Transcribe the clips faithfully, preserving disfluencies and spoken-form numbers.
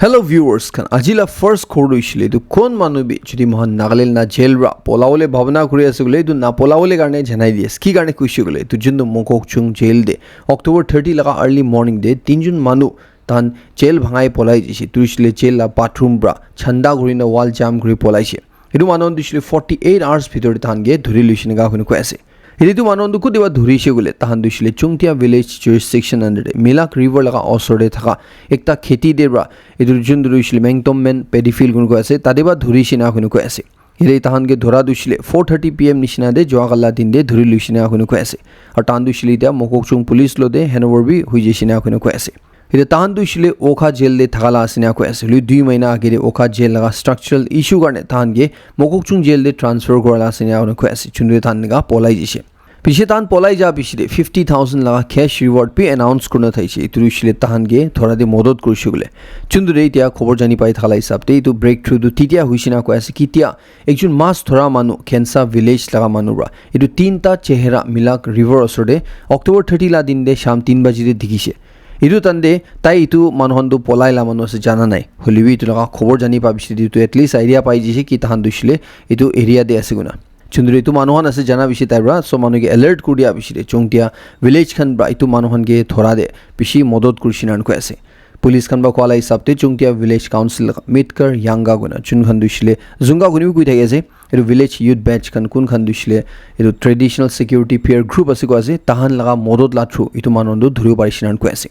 Hello viewers khan, aji la first khobor tu hoishe le etu kon manu bi jodi mohan Nagaland la jail pra polabole bhabna kuri ase koile etu napolabole karne janai di ase. Ki karne koishe koile etu juntu Mokokchung jail te October thirty laga early morning te tinjun manu tahan jail bhangai polai jishe. Etu hoishe le jail la bathroom pra chanda kurina wall jam kuri polai she. Etu manu khan tu hoishe le forty eight hours bhitor te tahan ke dhuri loishe enika hoina koi ase. Yate etu manu khan tu kuti pra dhurishe koile, tahan tu hoishe le Chungtia village jurisdiction under te Milak river laga osor te thaka ekta kheti te pra etu juntu tu hoishe le Mengtom men paddy field kuri koi ase, tate pra dhurishe enika hoina koi ase. Yate tahan ke dhura tu hoishe le four thirty P M nishina te jua kali la din te dhuri loishe enika hoina koi ase. Aru tahan tu hoishe le etia Mokokchung police lo te handover bi hoi jaishe enika hoina koi ase. Etu tahan tu hoishe le Wokha jail te thaka la ase enika koi ase. Hoilebi dui mahina age te Wokha jail laga structural issue karne tahan ke Mokokchung jail te transfer kura la ase enika koi ase. Juntu te tahan enika polai jishe. Piche tahan polai ja piche te fifty thousand laga cash reward bi announce kurina thaishe. Etu tu hoishe le tahan ke dhura te modot kurishe koile. Juntu te etia khobor jani pai thaka la hisab te etu breakthrough tu titia hoishe enika koi ase. Kitia ekjon mas dhura manu Khensa village laga manu pra etu tinta chehra Milak river osor te October thirty la din te sham tin baji te dikhishe. Etu time te tai etu manu khan tu polai la manu ase jana nai. Hoilebi etu laga khobor jani pa piche te etu at least idea pai jishe ki tahan tu hoishe le etu area te ase koina. Juntu etu manu khan ase jana piche tai pra sob manu ke alert kuri dia piche te Chungtia village khan pra etu manu khan ke dhura te bishi modot kurishe enika koi ase. Police khan pra koa la hisab te Chungtia village council laga Mitkar Yanga koina jun khan tu hoishe le Zunga koina bi koi thaki ase. Etu village youth batch khan kun khan tu hoishe le etu traditional security peer group ase koi ase, tahan laga modot la through etu manu khan tu dhuribo parishe enika koi ase.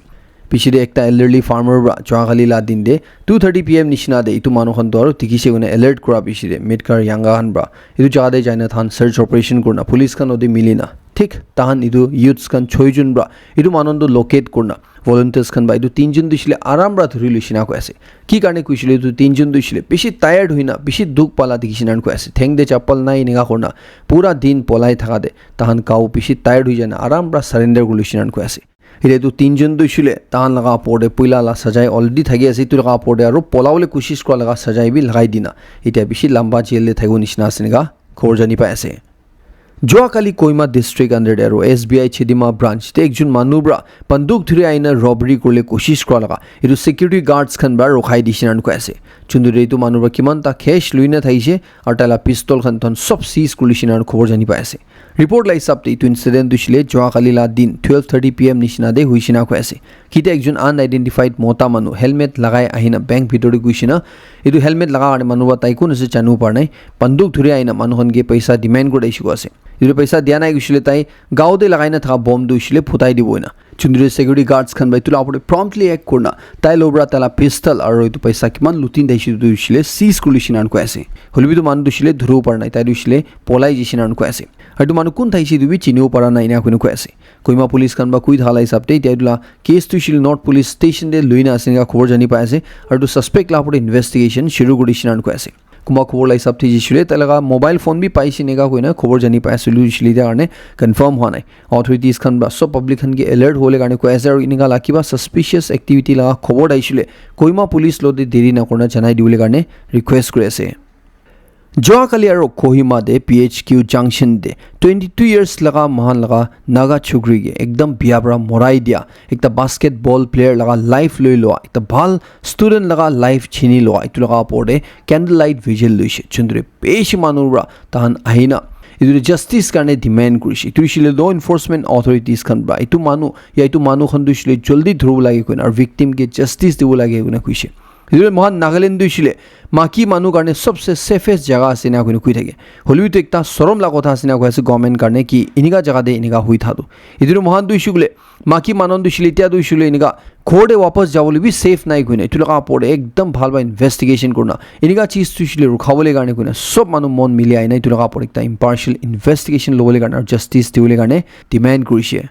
Piche te ekta elderly farmer pra jua kali la din te two thirty P M nishina te etu manu khan tu aru dikhishe koina alert kura piche te Mitkar Yanga khan pra etu jaga te jaina tahan search operation kurina police khan logote milina thik tahan etu youths khan choi jun pra etu manu khan tu locate kurina volunteers khan pra etu tinjun tu hoishe le aram pra dhuri loishe enika koi ase. Ki karne koishe le etu tinjun tu hoishe le bishi tired hoina bishi dukh pala dikhishe enika koi ase. Theng te chappal nai enika kurina pura din polai thaka te tahan gao bishi tired hoi jana aram pra surrender kuri loishe enika koi ase. Etia etu tinjun tu hoishe le tahan laga opor te puila la sajai already thaki ase. Etu laga opor te aru polabole koshish kura laga sajai bi lagai dina etia bishi lamba jail te thakibo nishina ase enika khobor jani pai ase. Jua kali Kohima district under te aru S B I Chedima branch te ekjon manu pra banduk dhuri ahina robbery kuribole koshish kura laga etu security guards khan pra rokhai dishe enika koi ase. Juntu te etu manu pra kiman ta cash loina thaishe aru tai la pistol khan tahan sob seize kuri loishe enika khobor jani pai ase. Report la hisab te etu incident tu hoishe le jua kali la din twelve thirty P M nishina te hoishe enika koi ase. Kitia ekjon unidentified mota manu helmet lagai ahina bank bhitor te ghusi na etu helmet laga karne manu pra tai kun ase janibo para nai, banduk dhuri ahina manu khan ke paisa demand kuri thakishe koi ase. Etu paisa dia nai koishe le tai gao te lagai na thaka bomb tu hoishe le phutai dibo ena. Juntu security guards khan pra etu la opor te promptly act kurina tai lo pra tai la pistol aru etu paisa kiman luti thakishe etu hoishe le seize kuri loishe enika koi ase. Hoilebi etu manu tu hoishe le dhuribo para nai, tai tu hoishe le polai jaishe enika koi ase. Aru etu manu kun thakishe etu bi chinibo para nai enika koi ase. Kohima police khan pra koi thaka la hisab te etia etu la case tu hoishe le North Police Station te loina ase enika khobor jani pai ase. Aru etu suspect la opor te investigation shuru kuri dishe enika koi ase. Kunba khobor la hisab te hoishe le tai laga mobile phone bi paishe enika koina khobor jani pai ase, hoilebi hoishe le etia karne confirm hua nai. Authorities khan pra sob public khan ke alert hobole karne koi ase aru enika la kiba suspicious activity laga khobor ahise koile Kohima police logote deri nakurina janai dibole karne request kuri ase. Jua kali aru Kohima te P H Q junction te twenty two years laga moikhan laga Naga chukri ke ekdam bia pra morai dia, ekta basketball player laga life loi lua, ekta bhal student laga life chini lua, etu laga opor te candle light vigil loise. Juntu te bishi manu pra tahan ahina etu te justice karne demand kurise. Etu hoishe le law enforcement authorities khan pra etu manu ya etu manu khan tu hoishe le jaldi dhuribo lage koina aru victim ke justice dibo lage koina koise. Etu te moikhan Nagaland tu hoishe le maki manu karne sobse safest jaga ase ena koina koi thake. Hoilebi etu ekta sorom la kotha ase ena koi ase government karne ki enika jaga te enika hoi thaka tu. Etu te moikhan tu hoishe koile maki manu khan tu hoishe le etia tu hoishe koile enika ghor te wapas jabole bi safe nai koina etu laga opor te ekdam bhal para investigation kurina enika cheez tu hoishe koile rukhabole karne koina sob manu mon mili ahina etu laga opor te ekta impartial investigation lobole karne aru justice dibole karne demand kurise.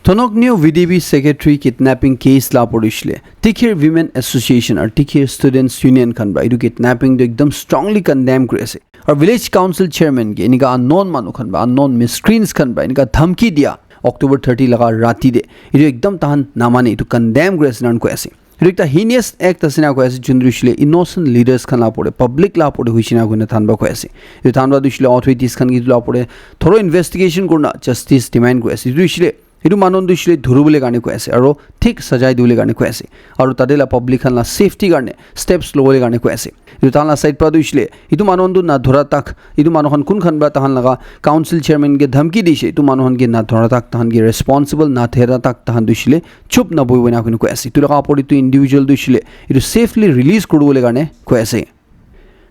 Tonok New V D B secretary kidnapping case la opor te hoishe koile Tikhir Women Association aru Tikhir Students Union khan para etu kidnapping tu ekdam strongly condemn kuri ase. Aru village council chairman ke enika unknown manu khan para, unknown miscreants khan para enika dhamki dia October thirty laga rati te, etu ekdam tahan namane, etu condemn kuri ase enakurna koi ase. Etu ekta heinous act ase enakurna koi ase, juntu hoishe le innocent leaders khan la opor te, public la opor te hoishe enakurna tahan para koi ase. Etu tahan para tu hoishe le authorities khan ke etu la opor te thorough investigation kurina justice demand kuri ase. Etu hoishe le Etu manu khan tu hoishe le dhuribole karne koi ase, aro thik sajai dibole karne koi ase, aro tate la public khan la safety karne steps lobole karne koi ase. Etu tahan la side pra tu hoishe le etu manu khan tu na dhura tak, etu manu khan kun khan pra tahan laga council chairman ke dhamki dishe, etu manu khan ke na dhura tak, tahan ke responsible na thera tak tahan tu hoishe le chup na bohibo ena koina koi ase. Etu laga opor te etu individual tu hoishe le etu safely release kuribole karne koi ase.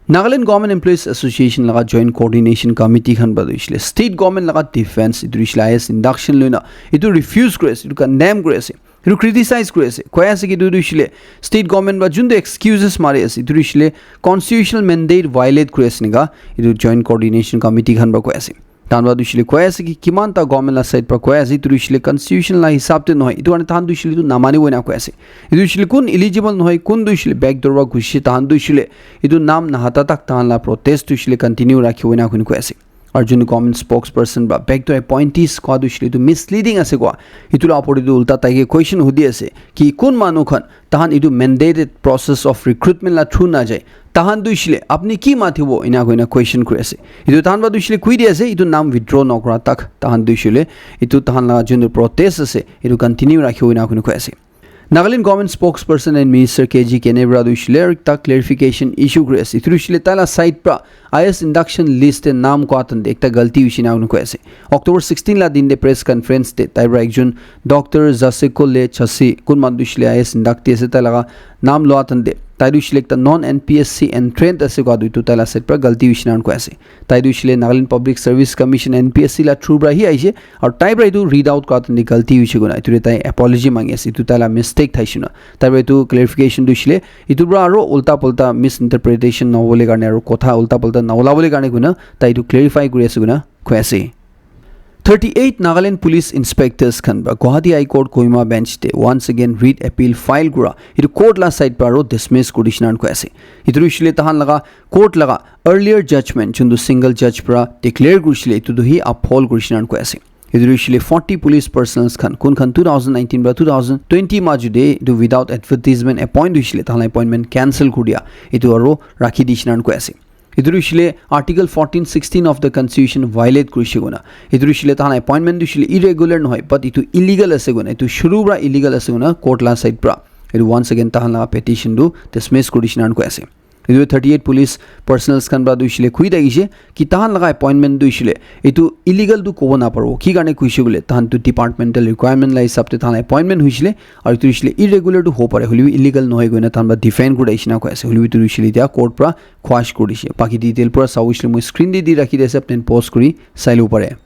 Nagaland Government Employees Association laga Joint Coordination Committee khan pra tu hoishe le state government laga defense, etu hoishe le highest induction loina etu refuse kuri ase, etu condemn kuri ase, etu criticize kuri ase, koi ase ki etu tu hoishe le state government pra juntu excuses mari ase, etu tu hoishe le constitutional mandate violate kuri ase enika etu Joint Coordination Committee khan pra koi ase. Tahan pra tu hoishe le koi ase ki kiman ta government la side pra koi ase, etu tu hoishe le constitution la hisab te nohoi, etu karne tahan tu hoishe le etu namani bo ena koi ase. Etu tu hoishe le kun eligible nohoi, kun tu hoishe le back door pra ghusi, tahan tu hoishe le etu nam nahata tak tahan la protest tu hoishe le continue rakhibo ena koina koi ase. Aru jun government spokesperson pra back door appointees koi tu hoishe le etu misleading ase koi, etu la opor te etu ulta tai ke question hudi ase ki kun manu khan tahan etu mandated process of recruitment la through na jai, tahan tu hoishe le apni ki mathibo ena koina question kuri ase. Etu tahan pra tu hoishe le koi di ase, etu nam withdraw nokura tak tahan tu hoishe le etu tahan la jun protest ase etu continue rakhibo ena koina koi ase. Nagaland government spokesperson and minister K G Kene pra tu hoishe le ekta clarification issue kuri ase. Etu tu hoishe le tai la side pra highest induction list te nam koi tan te ekta galti hoishe na koi ase. October sixteen la din te press conference te tai pra ekjon Doctor Zaseko Le Chasi kun manu tu hoishe le highest inductee ase, tai laga nam lua tan te tai tu hoishe le ekta non N P S C entrant ase koi tu etu tai la side pra galti hoishe na koi ase. Tai tu hoishe le Nagaland Public Service Commission, N P S C la through pra hi aishe, aru tai pra etu read out kura tan te galti hoishe koina etu te tai apology mangi ase, etu tai la mistake thaishe na. Tai pra etu clarification tu hoishe le etu pra aru ulta pulta misinterpretation nahobole karne aru kotha ulta pulta naulabole karne koina tai etu clarify kuri ase koina koi ase. Thirty-eight Nagaland Police Inspectors khan pra Guwahati High Court Kohima Bench te once again writ appeal file kura etu court la side pra aru dismiss kuri dishina koi ase. Etu tu hoishe le tahan laga court laga earlier judgment juntu single judge pra declare kurishe le etu tu hi uphold kuri dishina koi ase. Etu tu hoishe le forty police personnels khan kun khan two thousand nineteen pra two thousand twenty maju te etu without advertisement appoint hoishe le tahan la appointment cancel kuri dia etu aru rakhi dishina koi ase. Etu tu hoishe le Article fourteen sixteen of the Constitution violate kurishe koina. Etu tu hoishe le tahan appointment tu hoishe le irregular nohoi, but etu illegal ase koina, etu shuru pra illegal ase koina court la side pra etu once again tahan la petition tu dismiss kuri dishina koi ase. Etu thirty-eight police personnels khan pra tu hoishe le koi thakishe ki tahan laga appointment tu hoishe le etu illegal tu kobo naparibo, ki karne koishe koile tahan tu departmental requirement la hisab te tahan la appointment hoishe le, aru etu hoishe le irregular tu hobo pare, hoilebi illegal nohoi koina tahan pra defend kuri dishina koi ase, hoilebi etu hoishe le etia court pra quash kuri dishe. Baki detail pura sabo hoishe le moi screen te di rakhi di ase, apni khan pause kuri sai lobo pare.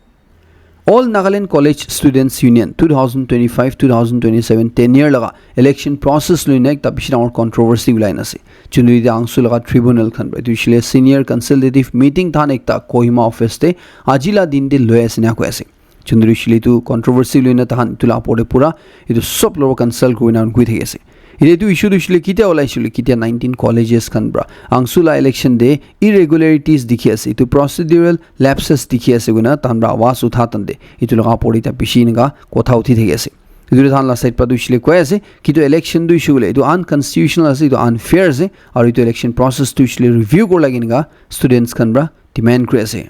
All Nagaland College Students Union two thousand twenty-five two thousand twenty-seven tenure laga election process loi na ekta bishi dangor controversy ulai na ase. Chundri de Angsu laga tribunal khan pra etu hoishe le senior consultative meeting tahan ekta Kohima office te aji la din te loi ase na koi ase. Chundri hoishe le etu controversy loi na tahan etu la opor te pura etu sob logot consult kuri na koi thaki ase. Etu issue tu hoishe le ketia ulai hoishe le, ketia nineteen colleges khan pra Angsu la election te irregularities dikhi ase, etu procedural lapses dikhi ase koina tahan pra awaz utha tan te etu laga opor te bishi enika kotha uthi thaki ase. Etu tahan la side pra tu hoishe le koi ase ki etu election tu hoishe koile etu unconstitutional ase, etu unfair ase, aru etu election process tu hoishe le review kori lage enika students khan pra demand kuri ase.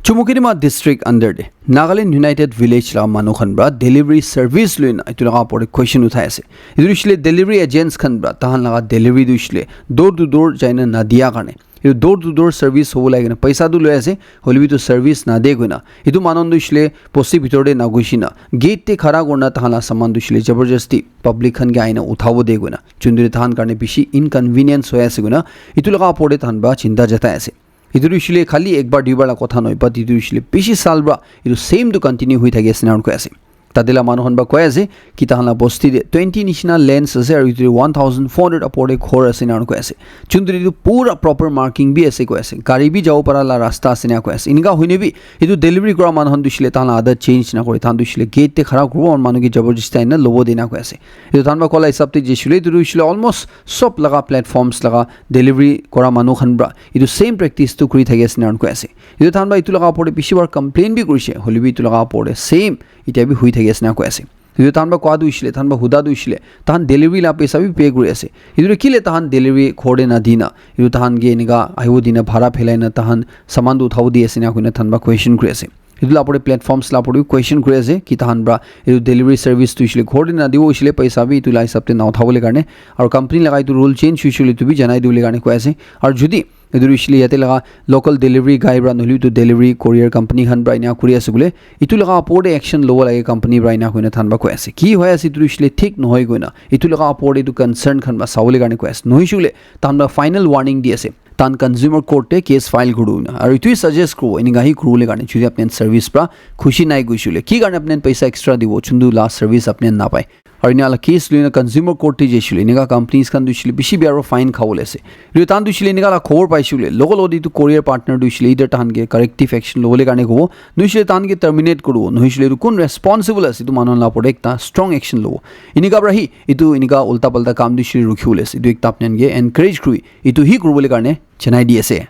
Chumukedima district under te Nagaland United Village la manu khan pra delivery service loi na etu laga opor te question uthai ase. Etu hoishe le delivery agents khan pra tahan laga delivery tu hoishe le door to door jai na nadia karne, etu door to door service hobo lage na paisa tu loi ase, hoilebi tu service nade koina etu manu khan tu hoishe le bosti bitor te nagushina gate te khara kurina tahan la saman tu hoishe le jabardasti public khan ke aina uthabo de koina, chundri tahan karne bishi inconvenience hoi ase koina etu laga opor te tahan pra chinta jatai ase. Etu tu hoishe le khali ekbar duibar la kotha nohoi, but etu hoishe le bishi saal pra etu same tu continue hoi thaki ase ena koi ase. Tate la manu khan pra koi ase ki tahan la bosti te twenty nishina lands ase aru etu te one thousand four hundred upor te ghor ase ena koi ase. Chundri tu pura proper marking bi ase koi ase, gari bi jabo para la rasta ase ena koi ase. Enika hoine bi etu delivery kura manu khan tu hoishe le tahan la adat change na kore, tahan tu hoishe le gate te khara kuribo aru manu ke jabardasti aina lobo de ena koi ase. Etu tahan pra koa la hisab te jaishe le etu tu hoishe le almost sob laga platforms laga delivery kora manu khan pra etu same practice tu kuri thaki ase ena koi ase. Etu tahan pra etu laga opor te bishi bar complain bi kurishe, hoilebi etu laga opor te same etia bi hoi thaki ase ena koi ase. Etu tahan pra koa tu hoishe le, tahan pra huda tu hoishe le, tahan delivery la paisa bi pay kuri ase. Etu tu kile tahan delivery ghor te nadina, etu tahan ke enika ahibo dina bhara phelai na tahan saman tu uthabo di ase ena koina tahan pra question kuri ase. Etu la opor te platforms la opor te question kuri ase ki tahan pra etu delivery service tu hoishe le ghor te nadibo, hoishe le paisa bi etu la hisab te na uthabole karne, aru company laga etu rule change hoishe le etu bi janai dibole karne koi ase. Aru jodi etu hoishe le yate laga local delivery guy pra nohole etu delivery courier company khan pra ena kuri ase bole, etu laga opor te action lobo lage company pra ena koina tahan pra koi ase. Ki hoi ase etu hoishe le thik nohoi koina etu laga opor te etu concern khan pra sabole karne koi ase. Nohoishe le tahan pra final warning di ase. Tahan consumer court te case file kuribo na. Aru etu suggest kuribo, enika hi kuribole karne, jodi apni service pra khushi nai koishe le, ki karne apni paisa extra dibo, chundu la service apni napai. Aru ena la case loina consumer court te jaishe le, enika companies khan tu hoishe le bishi bia aru fine khabole ase. Etu tahan tu hoishe le enika la khobor paishe le, logo logo etu courier partner tu hoishe le either tahan ke corrective action lobole karne kobo, nohoishe le tahan ke terminate kuribo, nohoishe le etu kun responsible ase, etu manu la opor te ekta strong action lobo. Enika pra hi etu enika ulta palta kam tu hoishe le rukhi bole ase. Etu ekta apni ke encourage kuri etu hi kuribole karne janai di ase.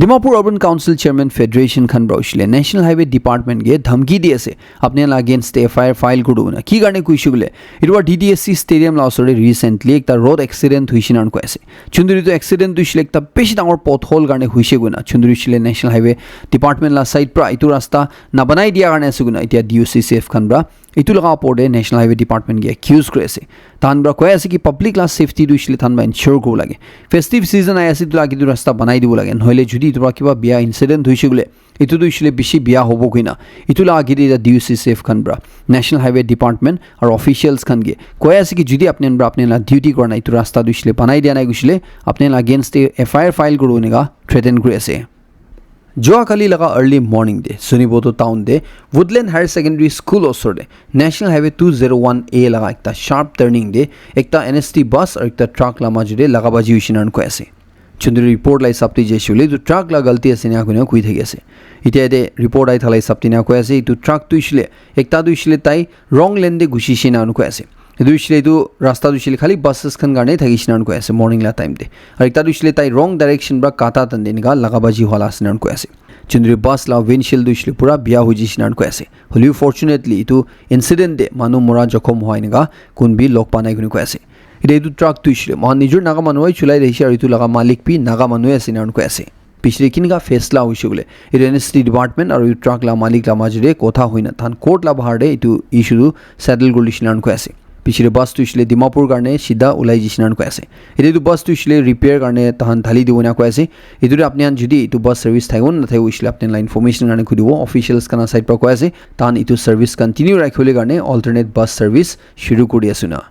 Dimapur Urban Council Chairman Federation khan pra hoishe le National Highway Department ke dhamki di ase, apni la against te F I R file kuribo na. Ki karne koishe koile, etu pra D D S C Stadium la osor te recently ekta road accident hoishe na koi ase. Chunduri etu accident tu hoishe le ekta bishi dangor pothole karne hoishe koina, chunduri hoishe le National Highway Department la side pra etu rasta na banai dia karne ase koina, etia D O C safe khan pra etu laga opor te National Highway Department ke accuse kuri ase. Tahan pra koi ase ki public la safety tu hoishe le tahan pra ensure kuribo lage. Festive season ahi ase, etu la age te rasta banai dibo lage. Nohole jodi etu pra kiba bia incident hoishe koile, etu tu hoishe le bishi bia hobo koina. Etu la age te D O C safe khan pra National Highway Department aru officials khan ke koi ase ki jodi apni pra apni la duty kora na etu rasta tu hoishe le banai dia nai koishe le, apni la against te F I R file kuribo enika threaten kuri ase. Joa kali laga early morning te Zunheboto town te Woodland Higher Secondary School osor te National Highway two zero one A laga ekta sharp turning te ekta N S T bus aru ekta truck la majo te laga baji hoishe na koi ase. Chunduri report la hisab te jaishe koile etu truck la galti ase ena koina koi thaki ase. Etia yate report ahi thala hisab te ena koi ase, etu truck tu hoishe le ekta tu hoishe le tai wrong lane te gusishe na koi ase. Etu hoishe le etu rasta tu hoishe le khali buses khan karne thakishe na koi ase morning la time te. Aru ekta tu hoishe le tai wrong direction pra kata tan te enika laga baji hwala ase na koi ase. Chunduri bus la windshield tu hoishe le pura bia hoi jaishe na koi ase. Hoilebi fortunately etu incident te manu mora jokhom hwa enika kun bi log pa nai koina koi ase. Etia etu truck tu hoishe le moikhan nijor Naga manu para cholai thakishe aru etu laga malik bi Naga manu ase ena koi ase. Piche te kinika faisla hoishe koile, etu N S T department aru etu truck la malik la majo te kotha hoina tahan court la bahar te etu issue tu settle kuri lishe na koi ase. Piche te bus tu hoishe le Dimapur karne sidha ulai jishe na koi ase. Etia etu bus tu hoishe le repair karne tahan dhali dibo ena koi ase. Etu te apni khan jodi etu bus service thakibo na nathakibo hoishe le apni khan la information karne koi dibo. Officials khan la side pra koi ase tahan etu service continue rakhibole karne alternate bus service shuru kuri ase na.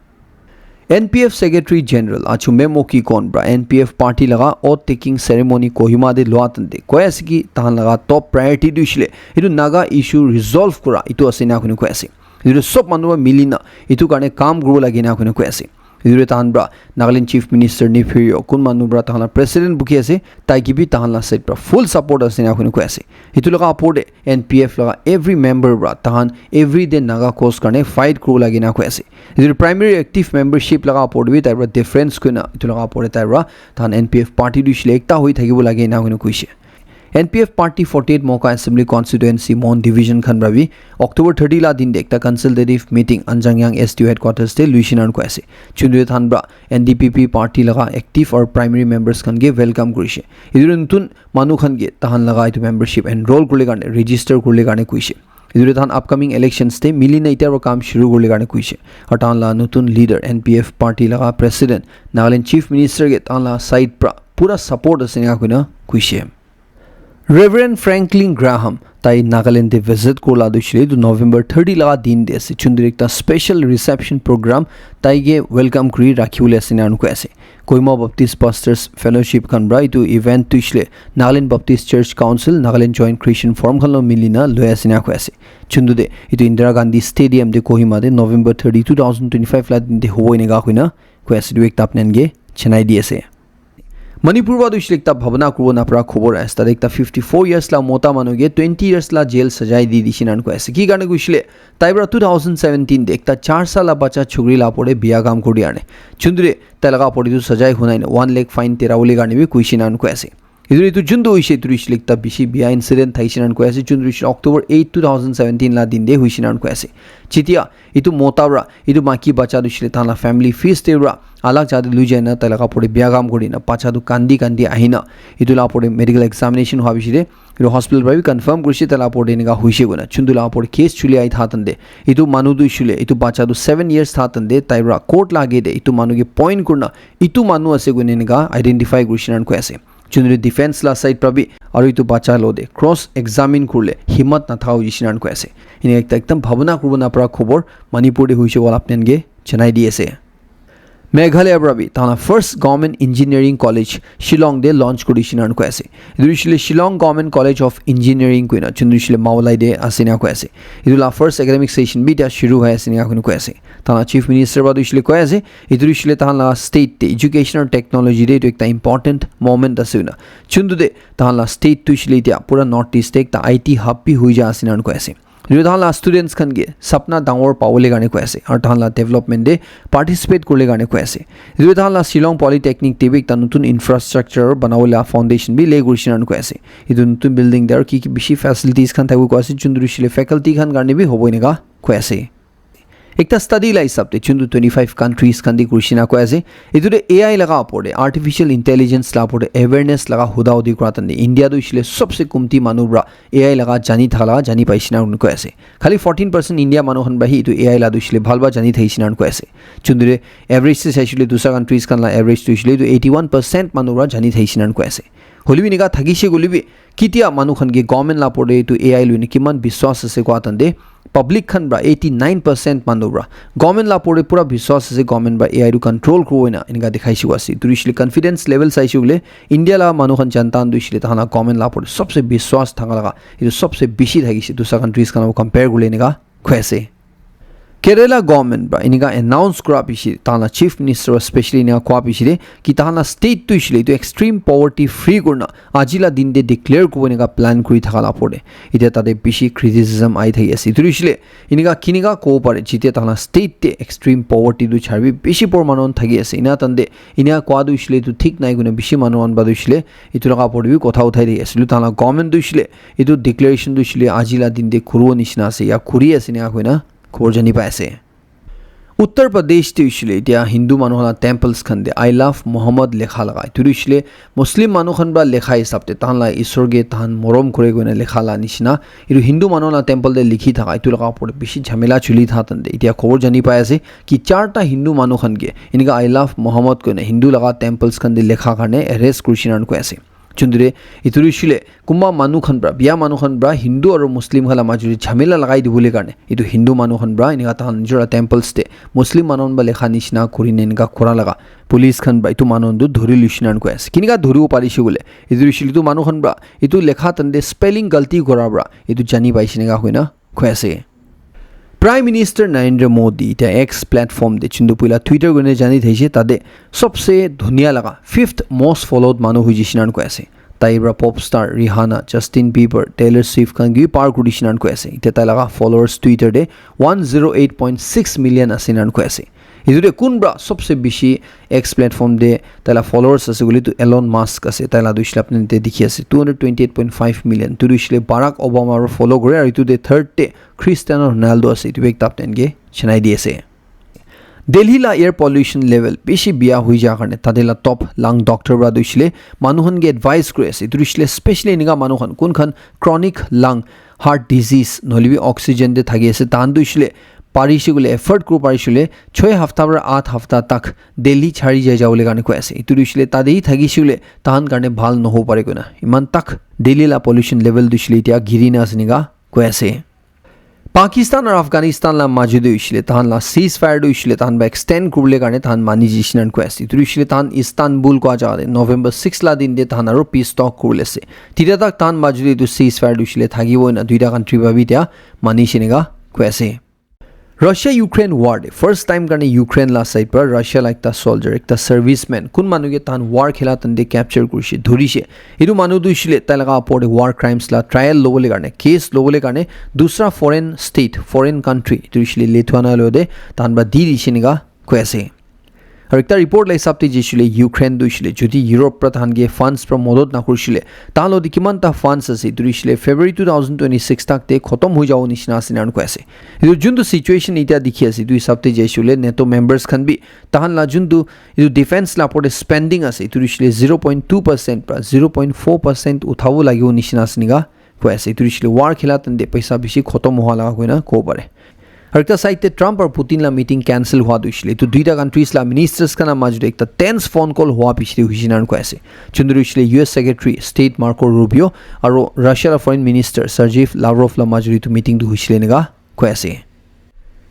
N P F Secretary General Achume Mokikon pra N P F party laga oath taking ceremony Kohima te lua tante koi ase ki tahan laga top priority tu hoishe le etu Naga issue resolve kura etu ase ena koina koi ase. Etu sob manu para mili na etu karne kam kuribo lage ena koina koi ase. Etu tahan pra Nagaland Chief Minister Neiphiu Rio kun manu pra tahan la president bukhi ase, tai ki bi tahan la side pra full support ase ena koina koi ase. Etu laga opor te N P F laga every member pra tahan every day Naga cause karne fight kuribo lage ena koi ase. Etu primary active membership laga opor te bi tai pra difference koina etu laga opor te tai pra tahan N P F party tu hoishe le ekta hoi thakibo lage ena koina koishe. N P F party forty-eight Moka Assembly Constituency Mon Division khan pra bi October thirty la din te ekta consultative meeting Anjangyang S D O headquarters te luishe na koi ase. Chunduri tahan pra N D P P party laga active aru primary members khan ke welcome kurishe. Etu notun manu khan ke tahan laga etu membership enroll kuribole karne register kuribole karne koishe. Etu tahan upcoming elections te mili na etia para kam shuru kuribole karne koishe. Aru tahan la notun leader N P F party laga president Nagaland Chief Minister ke tahan la side pra pura support ase ena koina koishe. Reverend Franklin Graham tai Nagaland te visit kurila tu hoishe le etu November thirty laga din te ase. Chunduri ekta special reception program tai ke welcome kuri rakhi bole ase ena koi ase. Kohima Baptist Pastors Fellowship khan pra etu event tu hoishe le Nagaland Baptist Church Council, Nagaland Joint Christian Forum khan lo mili na loi ase ena koi ase. Chundu te etu Indira Gandhi Stadium te Kohima te November thirty, two thousand twenty-five la din te hobo ena koina koi ase. Etu ekta apni khan ke janai di ase. Manipur para tu hoishe le ekta bhabana kuribo napara khobor ase. Tate ekta fifty four years la mota manu ke twenty years la jail sajai di dishe ena koi ase. Ki karne koishe le, tai para two thousand seventeen te ekta char sal la bacha chukri la opor te biya kam kuri dia karne. Chunduri tai laga opor te tu sajai hunai na one lakh fine tera bole karne bi koishe ena koi ase. Etu, etu juntu hoishe, etu hoishe ekta bishi bia incident thaishe nan koi ase, juntu hoishe October eight, two thousand seventeen la din de hoishe nan koi ase. Jetia etu mota pra etu maki bacha tu hoishe tahan la family feast te pra alag jaka te lui jai na tai laga opor te bia kam kuri na bacha tu kandi kandi ahi na etu la opor te medical examination hwa bishi de etu hospital pra bi confirm kurishe tai la opor te enika hoishe koina. Juntu la opor te case chuli ahi tha tande etu manu tu hoishe etu bacha tu seven years tha tande tai pra court la age te etu manu ke point kurina etu manu ase koina enika identify kurishe nan koi ase. Juntu defense la side pra bi aru etu bacha lo de cross examine kurle himmat natha hoishe nan koi ase. Enika ekta ekdam bhabona kuribo napara khobor Manipur te hoishe kola apni khan ke janai di ase. Meghalaya pra bi tahan la first government engineering college Shillong te launch kuri dishi nan koi ase. Etu hoishe Shillong Government College of Engineering koina juntu hoishe Mawlai te ase na koi ase. Etu la first academic session bi etia shuru hoi ase na koi ase. Tahan la chief minister pra tu hoishe koi ase etu hoishe tahan la state te education aru technology te etu ekta important moment ase koina. Juntu te tahan la state tu hoishe etia pura North East te ekta I T hub bi hoi ja ase na koi ase. Etu tahan la students khan ke sapna dangor pawole karne koi ase aru tahan la development te participate kurle karne koi ase. Etu tahan la Shillong Polytechnic te bi ekta notun infrastructure banawole foundation bi lay kurishe nan koi ase. Etu notun building te aru ki ki bishi facilities khan thakibo koi ase juntu hoishe faculty khan karne bi hobo enika koi ase. Ekta study la hisab te juntu twenty five countries khan te kurishe na koi ase. Etu te A I laga opor te artificial intelligence la opor te awareness laga huda hudi kura tande India tu hoishe sobse kumti manu pra A I laga jani thaka laga jani paishe na koi ase. Khali fourteen percent India manu khan pra hi etu A I la tu hoishe bhal pra jani thaishe na koi ase. Juntu te average te saishe dusra countries khan la average tu hoishe etu eighty one percent manu pra jani thaishe na koi ase. Hoilebi enika thakishe koilebi ketia manu khan ke government la opor te etu A I lui ne kiman biswas ase koa tande public khan pra eighty nine percent manu pra government la opor te pura biswas ase, government pra A I tu control kuribo ena enika dikhaishe koa ase. Etu hoishe confidence level saishe koile India la manu khan janta khan tu hoishe tahan la government la opor te sobse biswas thaka laga etu sobse bishi thakishe dusra countries khan la compare kurle enika koi ase. Kerala government pra enika announce kura bishi tahan la chief minister pra specially enika koa bishi de ki tahan la state tu hoishe etu extreme poverty free kurina aji la din te declare kuribo enika plan kuri thaka la opor te etia tate bishi criticism ahi thaki ase. Etu hoishe enika kinika kobo pare jetia tahan la state te extreme poverty tu charibi bishi poor manu khan thaki ase ena tande enika koa tu hoishe etu thik nai koina bishi manu khan pra tu hoishe etu laga opor te bi kotha uthai thaki ase. Etu tahan la government tu hoishe etu declaration tu hoishe aji la din te kuribo nishina ase ya kuri ase enika koina khobor jani pai ase. Uttar Pradesh te hoishe etia Hindu manu khan la temples khan te I love Muhammad lekha laga etu hoishe Muslim manu khan pra lekha hisab te tahan la isor ke tahan morom kure koina lekha la nishina etu Hindu manu khan la temple te likhi thaka etu laga opor te bishi jhamela chuli tha tande etia khobor jani pai ase ki charta Hindu manu khan ke enika I love Muhammad koina Hindu laga temples khan te lekha karne arrest kurishe na koi ase. Juntu te etu hoishe kunba manu khan pra bia manu khan pra Hindu aru Muslim khan la majo te jhamela lagai dibole karne etu Hindu manu khan pra enika tahan nijor la temples te Muslim manu khan pra lekha nishina kurine enika kura laga police khan pra etu manu khan tu dhuri luishe na koi ase. Kinika dhuribo parishe koile etu hoishe etu manu khan pra etu lekha tande spelling galti kura pra etu jani paishe enika koina koi ase. Prime Minister Narendra Modi etia X platform te juntu puila Twitter koina jani thaishe tate sobse dhuniya laga fifth most followed manu hoi jishe na koi ase. Tai pra pop star Rihanna, Justin Bieber, Taylor Swift khan ke par kuri dishina koi ase. Etia tai laga followers Twitter te one zero eight point six million ase na koi ase. Etu te kun pra sobse bishi X platform te tai la followers ase koile tu Elon Musk ase. Tai la tu hoishe apni te dikhi ase two hundred twenty eight point five million. Tu hoishe Barack Obama aro follow kore aru etu te third te Cristiano Ronaldo ase. Etu bi ekta apni ke chinai di ase. Delhi la air pollution level bishi bia hoi ja karne tate la top lung doctor pra tu hoishe manu khan ke advice kuri ase. Etu hoishe specially enika manu khan kun khan chronic lung heart disease nohoile bi oxygen te thaki ase tahan tu hoishe parishe koile afford kuribo parishe koile choi hafta pra aath hafta tak Delhi chari jai jabole karne koi ase. Etu tu hoishe tate hi thakishe koile tahan karne bhal nohobo pare koina. Eman tak Delhi la pollution level tu hoishe etia giri na ase enika koi ase. Pakistan aru Afghanistan la majo te hoishe tahan la ceasefire tu hoishe tahan pra extend kuribole karne tahan mani jishe na koi ase. Etu tu hoishe tahan Istanbul kua jaga te November six la din te tahan aru peace talk kuribole ase. Tita tak tahan majo te etu ceasefire tu hoishe thakibo na duita country pra bi etia mani she enika koi ase. Russia Ukraine war te first time karne Ukraine la side pra Russia la ekta soldier, ekta serviceman, kun manu ke tahan war khela tande capture kurishe, dhurishe. Etu manu tu hoishe tai laga opor te war crimes la trial lobole karne, case lobole karne dusra foreign state, foreign country, etu hoishe Lithuania lo te tahan pra di dishe enika koi ase. Aru ekta report la hisab te jaishe koile Ukraine tu hoishe koile jodi Europe pra tahan ke funds pra modot nakurishe koile, tahan lo de kiman ta funds ase, etu hoishe koile February two thousand twenty-six tak te khotom hoi jabo nishina ase ena koi ase. Etu juntu situation etia dikhi ase, etu hisab te jaishe koile NATO members khan bi tahan la juntu etu defense la opor te spending ase, etu hoishe koile zero point two percent pra zero point four percent uthabo lagibo nishina ase ena koi ase. Etu hoishe koile war khela tante paisa bishi khotom hoa laga koina kobo pare. Aru ekta side te Trump aru Putin la meeting cancel hua tu hoishe koile etu duita countries la ministers khan la majot te ekta tense phone call hua piche te hoishe ena koi ase. Juntu hoishe koile U S Secretary State Marco Rubio aru Russia la Foreign Minister Sergey Lavrov la majot te etu meeting tu hoishe koile ena koi ase.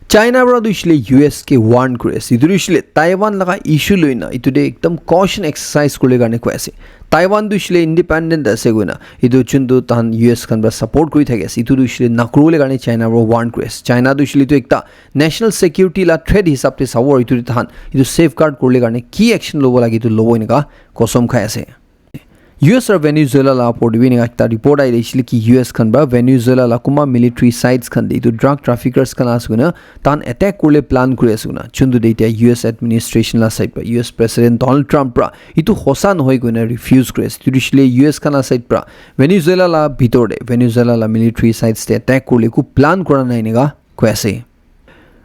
China para tu hoishe koile U S ke warn kuri ase. Etu tu hoishe koile Taiwan laga issue loi na etu te ekdam caution exercise kuri bole karne koi ase. Taiwan tu hoishe koile independent ase koina etu juntu tahan U S khan para support kuri thaki ase, etu tu hoishe koile nakuri bole karne China para warn kuri ase. China tu hoishe koile etu ekta national security la threat hisab te sabo, etu tahan etu safeguard kuri bole karne ki action lobo lage etu lobo ena kosom khai ase. U S aru Venezuela la opor te bi ena ekta report ahi ase ki U S khan para Venezuela la kunba military sites khan te etu drug traffickers khan ase koina tahan attack kuri bole plan kuri ase koina, juntu te etia U S administration la side para U S President Donald Trump para etu hosa nohoi koina refuse kuri ase. Etu hoishe koile U S khan la side para Venezuela la bitor te Venezuela la military sites te attack kuri bole eku plan kura nai ena koi ase.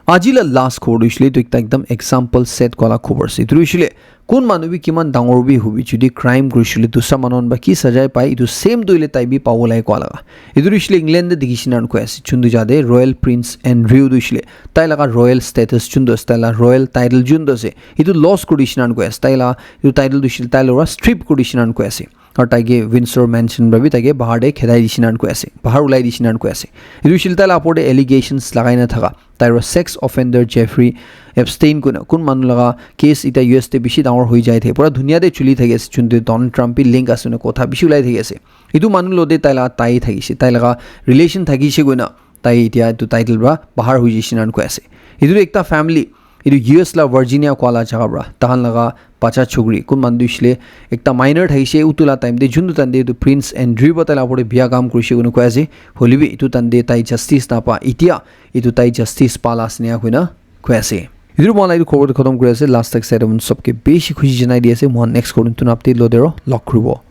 Aji la last khobor tu hoishe koile etu ekta ekdam example set kura la khobor ase. Etu tu hoishe koile kun manu bi kiman dangor bi hobi, jodi crime kurishe koile dusra manu khan para ki sajai pai, etu same tu hoile tai bi pabo lage kua laga. Etu tu hoishe koile England te dikhi shina koi ase. Juntu jate Royal Prince Andrew tu hoishe koile tai laga royal status juntu ase, tai laga royal title juntu ase, etu loss kuri shina koi ase. Tai laga etu title tu hoishe koile tai laga strip kuri shina koi ase. Aru tai ke Windsor Mansion para bi tai ke bahar te khedai dishi na koi ase, bahar ulai dishi na koi ase. Etu hoishe koile tai la opor te allegations lagai na thaka, tai para sex offender Jeffrey Epstein koina kun manu laga case etia U S te bishi dangor hoi jai thake, pura dunia te chuli thaki ase, juntu Donald Trump bi link ase koina kotha bishi ulai thaki ase. Etu manu logote tai laga tie thakishe, tai laga relation thakishe koina tai etia etu title para bahar hoi jaishe na koi ase. Etu tu ekta family, etu U S la Virginia kua la jaga para tahan laga bacha chukri kun manu tu hoishe koile ekta minor thakishe, utu la time te juntu time te etu Prince Andrew para tai la opor te biya kam kurishe koina koi ase. Hoile bi etu time te tai justice napa, etia etu tai justice pa la ase ena koina koi ase. Etu para moi la etu khobor tu khatam kuri ase. Last tak side te moi khan sob ke bishi khushi janai di ase. Moi khan next khobor tu notun update logote aru log kuribo.